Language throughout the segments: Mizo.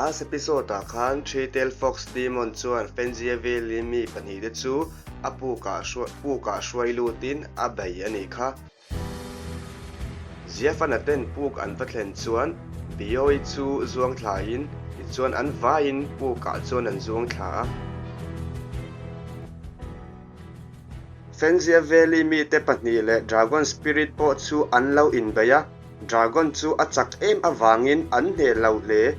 Last episode ah khan Three-tailed Fox Demon chuan Fenjia Valley mi pahnihte chu a pukah pukah hruai lutin a bei a nih kha. Ziafana ten puk an va thlen chuan Bioi chu zuang thlain tichuan an vaiin pukah chuan an zuang thla a. Fenjia Valley mite pahnih leh Dragon Spirit pawh chu an lo inbei a. Dragon chu a chak em avangin an hneh lo hle.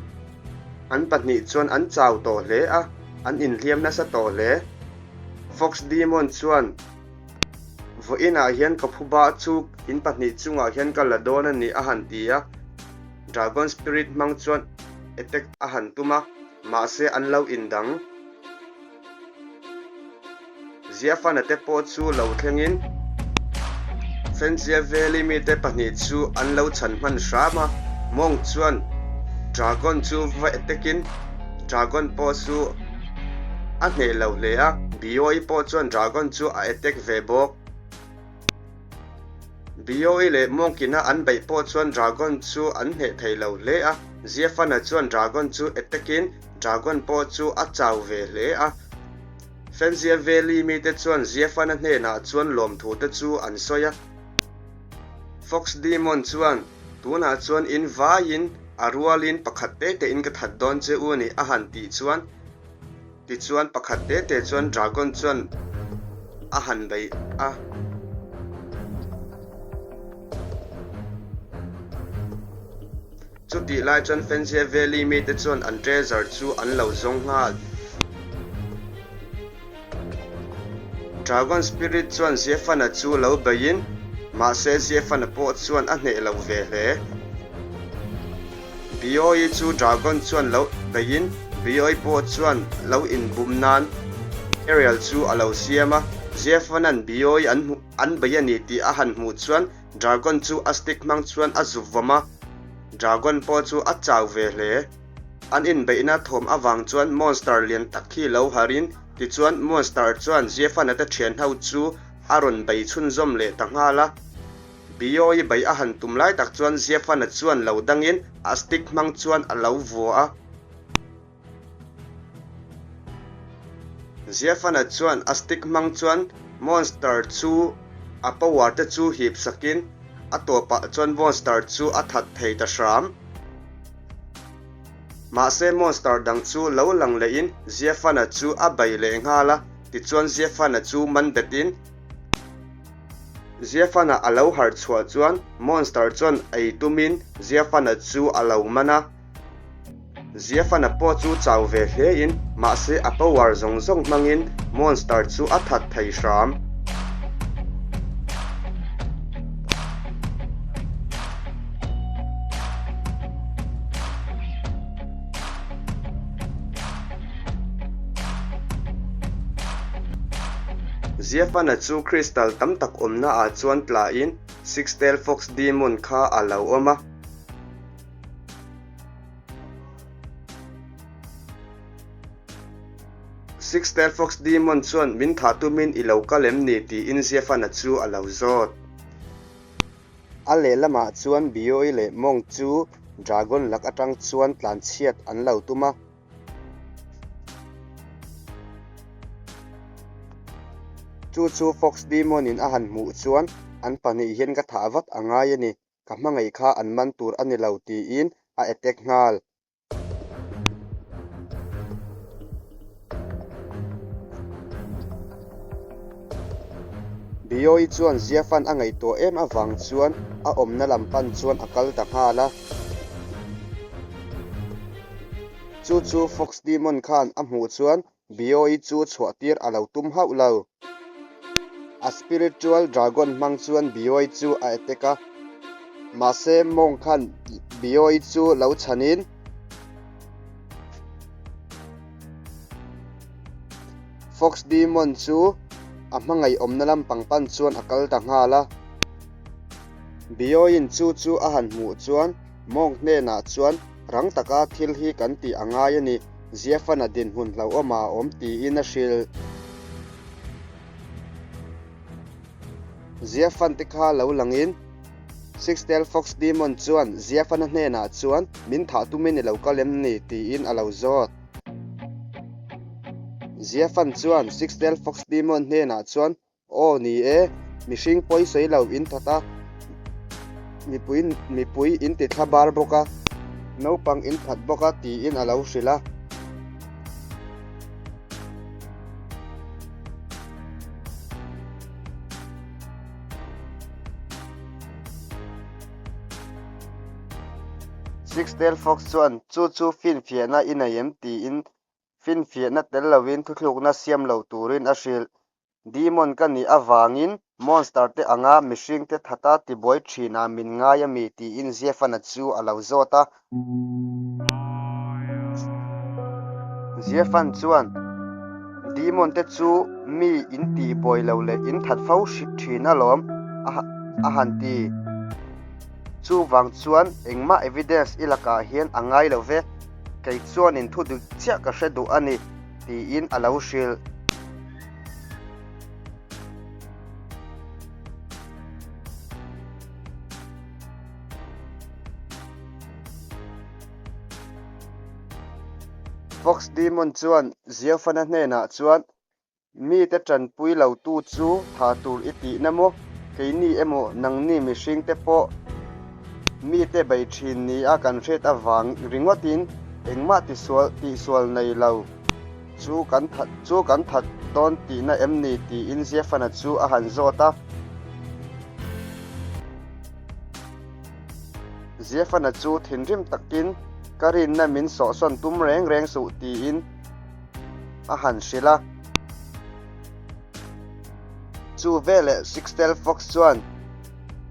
An pahnih chuan an chau tawh hle a, an inhliam nasa tawh hle. Fox Demon chuan, Vawiinah hian ka phuba chu in pahnih chungah hian ka la dawn a ni a han ti a. Dragon Spirit hmang chuan attack a han tum a, mahse an lo indang. Ziafana te pawh chu lo thlengin Fenjia Valley mite pahnih chu an lo chhan hman hram a, Monk chuan Dragon chu va attack-in Dragon pawh chu a hneh lo hle a, Bioi pawh chuan Dragon chu a attack ve bawk. Bioi leh Monk-ina an beih pawh chuan Dragon chu an hneh thei lo hle a, Ziafana chuan Dragon chu attack-in Dragon pawh chu a chau ve hle a. Fenzia Valley mite chuan Ziafana hnenah chuan lawmthu te chu an sawi a. Fox Demon chuan, Tunah chuan in vaiin a rualin pakhat te tein ka that dawn che u a ni a han tih chuan, tichuan pakhat te te chuan Dragon chuan a han bei a. Chutih lai chuan Fenjia Valley mite chuan an treasure chu an lo zawng nghal. Dragon Spirit chuan Ziafana chu lo beiin, mahse Ziafana pawh chuan a hneh lo ve hle. Bioi chu Dragon chuan lo beiin, Bioi pawh chuan lo inbum nan Ariel chu a lo siam a. Ziafana'n Bioi an bei a ni tih a han hmuh chuan Dragon chu a stick hmang chuan a zup vawm a, Dragon pawh chu a chau ve hle. An inbeihna thawm avang chuan monster lian tak hi lo harh in, tichuan monster chuan Ziafana te thian ho chu a rawn bei chhunzawm leh ta nghal a. Bioi bei a han tum lai tak chuan Ziafana chuan lo dangin a stick hmang chuan a lo vua a. Ziafana chuan a stick hmang chuan monster chu a power te chu hip sakin a tawpah chuan monster chu a that thei ta hram. Mahse monster dang chu lo lang lehin Ziafana chu a bei leh nghal a, tichuan Ziafana chu man betin Ziafana a lo harh chhuah chuan monster chuan ei tumin Ziafana chu a lo man a. Ziafana pawh chu chau ve hlein mahse a power zawng zawng hmangin monster chu a that thei hram. Ziafana chu crystal tam tak awmna ah chuan tlain Six-tailed Fox Demon kha a lo awm a. Six-tailed Fox Demon chuan min thah tumin i lo kal em ni tiin Ziafana chu a lo zawt. A lehlamah chuan Bioi leh Monk chu Dragon lak atang chuan tlanchhiat an lo tum a. Chu chu Fox Demon in a han hmuh chuan an pahnih hian ka thah vat a ngai a ni. Ka hmangaih kha an man tur a ni lo tiin a attack nghal. Bioi chuan Ziafan a ngaihtuah em avang chuan a awmna lam pan chuan a kal ta nghal a. Chu chu Fox Demon khan a hmuh chuan Bioi chu chhuah tir a lo tum hauh lo. A spiritual dragon hmang chuan Bioi chu a attack a. Mahse Monk khan Bioi chu lo chhanin Fox Demon chu a hmangaih awmna lampang pan chuan a kal ta nghal a. Bioin chu chu a han hmuh chuan Monk hnenah chuan rang taka thil hi kan tih a ngai a ni. Ziafana dinhmun hlauhawm a awm tiin a hrilh. Ziafan te kha lo langin. Six-tailed Fox Demon chuan Ziafana hnenah chuan, Min thah tumin i lo kal em ni? tiin a lo zawt. Ziafan chuan Six-tailed Fox Demon hnenah chuan, Aw ni e, mihring pawi sawi lo in that a, mipui mipui in ti thla bar bawk a, naupang in that bawk a tiin a lo hrilh a. Six-tailed Fox chuan, Chu chu finfiahna i nei em? tiin finfiahna tel lovin thuthlukna siam lo turin a hrilh. Demon ka nih avangin monster te anga mihring te thata tibuai thinah min ngai a mi tiin Ziafana chu a lo zawt a. Ziafan chuan, Demon te chu mi in tihbuai lo leh in that fo thin alawm a han ti. Chuvang chuan engmah evidence i lakah hian a ngai lo ve, kei chuanin thu dik chiah ka hre duh a ni tiin a lo hrilh. Fox Demon chuan Ziaufana hnenah chuan, Mite tanpui lotu chu tha tur i tihna maw? Keini emaw nangni mihringte pawh mite bei thin nia kan hriat avang ringawtin engmah tihsual nei lo. Chu kan that chu kan that dawn tihna em ni? tiin Ziafana chu a han zawt a. Ziafana chu thinrim takin, Ka rinna min sawhsawn tum reng reng suh tiin a han hrilh a. Chu veleh Sixtail Fox chuan,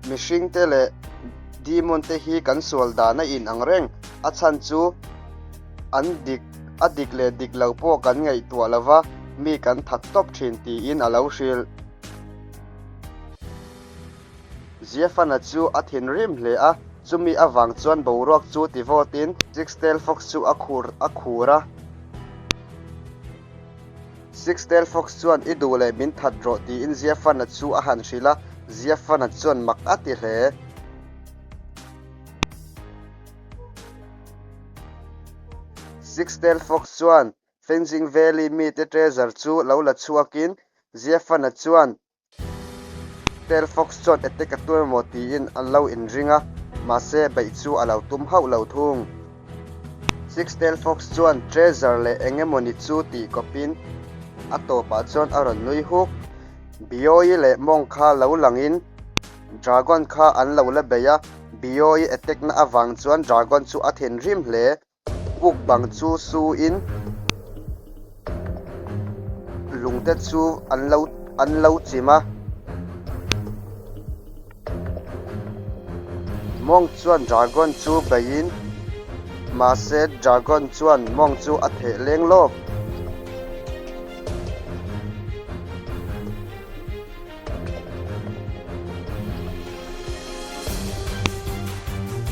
Mihringte leh Demon te hi kan sual dan a inang reng, a chhan chu an dik A dik leh dik lo pawh kan ngaihtuah lo va, mi kan that tawp thin tiin a lo hrilh. Ziafana chu a thinrim hle a, chumi avang chuan boruak chu ti vawtin Six-tailed Fox chu a khur a khur a. Six-tailed Fox chuan i duh leh min that rawh tiin Ziafana chu a han hrilh a, Ziafana chuan mak a ti hle. Six-tailed Fox chuan Fencing Valley mite treasure chu lo la chhuakin Ziafana chuan Tailed Fox chuan attack a tum emaw tiin an lo inring a, mahse beih chu a lo tum hauh lo thung. Six-tailed Fox chuan treasure leh eng emawni chu tih kawpin a tawpah chuan a rawn nui huk. Biawi leh mawng kha lo langin Dragon kha an lo la bei a, Biawi attack na avang chuan Dragon chu a thinrim hle. Puk bang chu su in lungte chu an lo an lo chim a. Mawng chuan Dragon chu bei in mahse Dragon chuan mawng chu a theh leng lawk.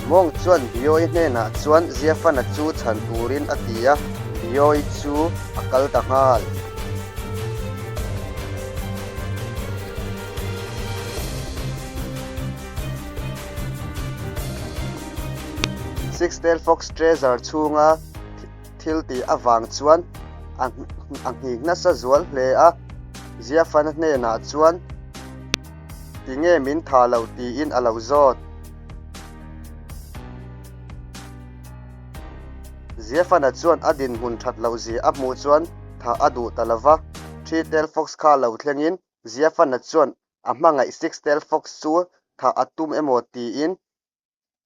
Mawng chuan Biawi hnenah chuan Ziafana chu chhan turin a ti a, Biawi chu a kal ta nghal. Six-tailed Fox Treasure chhunga thil tih avang chuan a nghik nasa zual hle a, Ziafana hnenah chuan Tinge min tha lo tiin a lo zawt. Ziafana chuan a dinhmun that loh zia a hmuh chuan thah a duh ta lo va, Three-tailed Fox kha lo thlengin Ziafana chuan a hmangaih Six-tailed Fox chu thah a tum emaw tiin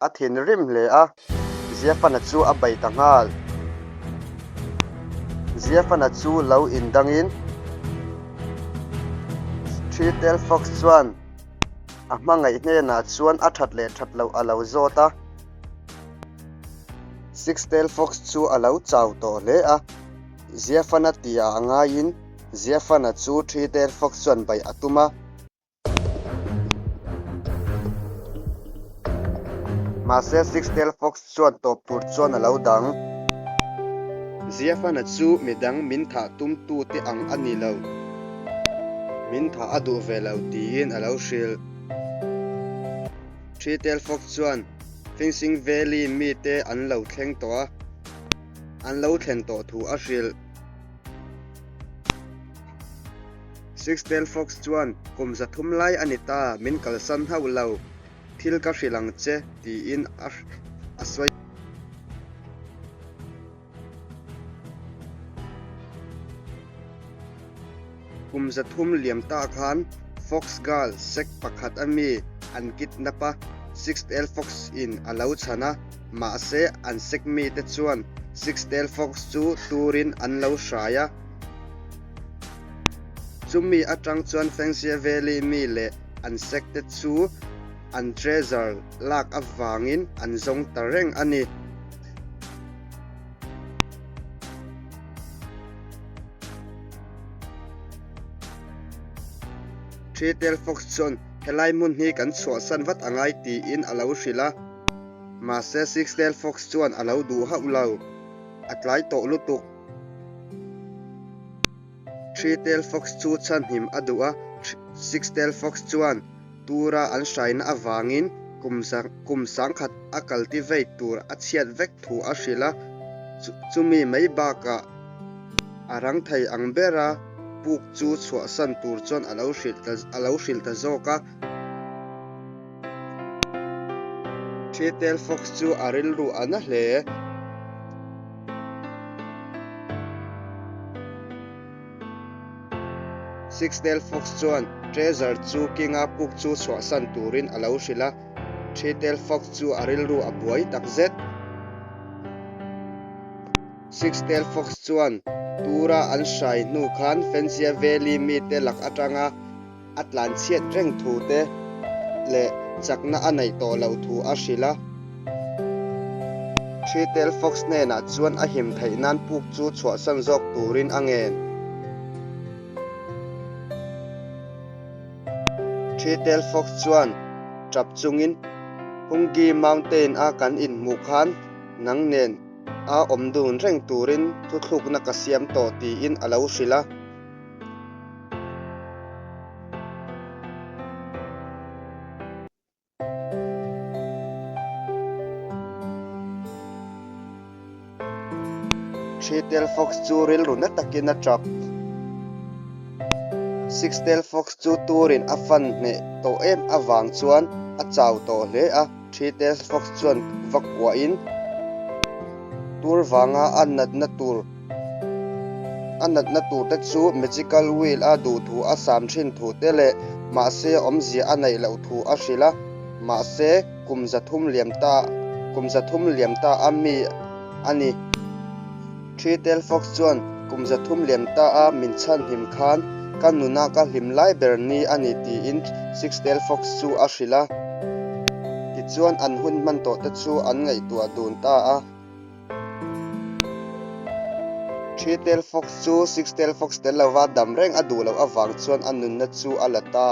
A thinrim hle a, Ziafana chu a bei ta nghal. Ziafana chu lo indangin Three-tailed Fox chuan a hmangaih hnenah chuan a that leh that loh a lo zawt a. Six-tailed Fox chu a lo chau tawh hle a, Ziafana tihah a ngaiin Ziafana chu Three-tailed Fox chuan beih a tum a. Mahse Six-tailed Fox chuan tawp tur chuan a lo dang. Ziafana chu midang min thah tum tute ang a ni lo. Min thah a duh ve lo tiin a lo hrilh. Three-tailed Fox chuan Fencing Valley mite an lo thleng tawh a, an lo thlen tawh thu a hrilh. Six-tailed Fox chuan, Kum 300 lai a ni ta, min kalsan hauh lo. Thil ka hrilh ang che, tiin a sawi. Kum 300 liam ta khan Fox Girl sek pakhat a mi an kidnap a, Six-tailed Fox in a lo chhan a, mahse an sek mite chuan Six-tailed Fox chu turin an lo hrai a. Chumi atang chuan Fengxia Valley mi leh an sek te chu an treasure lak avangin an zawng ta reng a ni. Three-tailed Fox chuan helai hmun hi kan chhuahsan vat angai tiin a lo hrilh a, mahse Six-tailed Fox chuan a lo duh hauh lo, a tlai tawh lutuk. Three-tailed Fox chu chhanhim a duh a, Six-tailed Fox chuan tura an hraina avangin kum sangkhat a cultivate tur a chhiat vek thu a hrilh a, chumi mai bakah a rang thei ang bera puk chu chhuahsan tur chuan a lo hrilh ta zawk a. Three-tailed Fox chu a rilru a na hle. Six-tailed Fox chuan Treasure chu King-a puk chu chhuahsan turin a lo hrilh a, Three-tailed Fox chu a rilru a buai tak zet. Six-tailed Fox chuan tura an hrai hnu khan Fensia Valley mite lak atanga a tlan chhiat reng thu te leh chakna a neih tawh loh thu a hrilh a. Three-tailed Fox hnenah chuan a him theih nan puk chu chhuahsan zawk turin a ngen. Three-tailed Fox chuan tap chungin, Hunggi Mountain a kan inhmuh khan nang nen a awm dun reng turin thuthlukna ka siam tawh tiin a lo hrilh a. Three-tailed Fox chu rilru na takin a tap. Six-tailed Fox chu turin a fan hneh tawh em avang chuan a chau tawh hle a. Three-tailed Fox chuan va kuahin tur vanga a natna tur A natna turte chu magical wheel a duh thu a sam thin thu te leh mahse awmzia a neih loh thu a hrilh a, mahse kum 300 liam ta kum 300 liam ta a mi a ni. Three-tailed Fox chuan kum 300 liam ta a min chhanhim khan ka nuna ka hlim lai ber ni a ni tiin Six-tailed Fox chu a hrilh a. Tichuan an hun hman tawh te chu an ngaihtuah dun ta a. Three-tailed Fox chu Six-tailed Fox tel lova dam reng a duh loh avang chuan a nunna chu a la ta.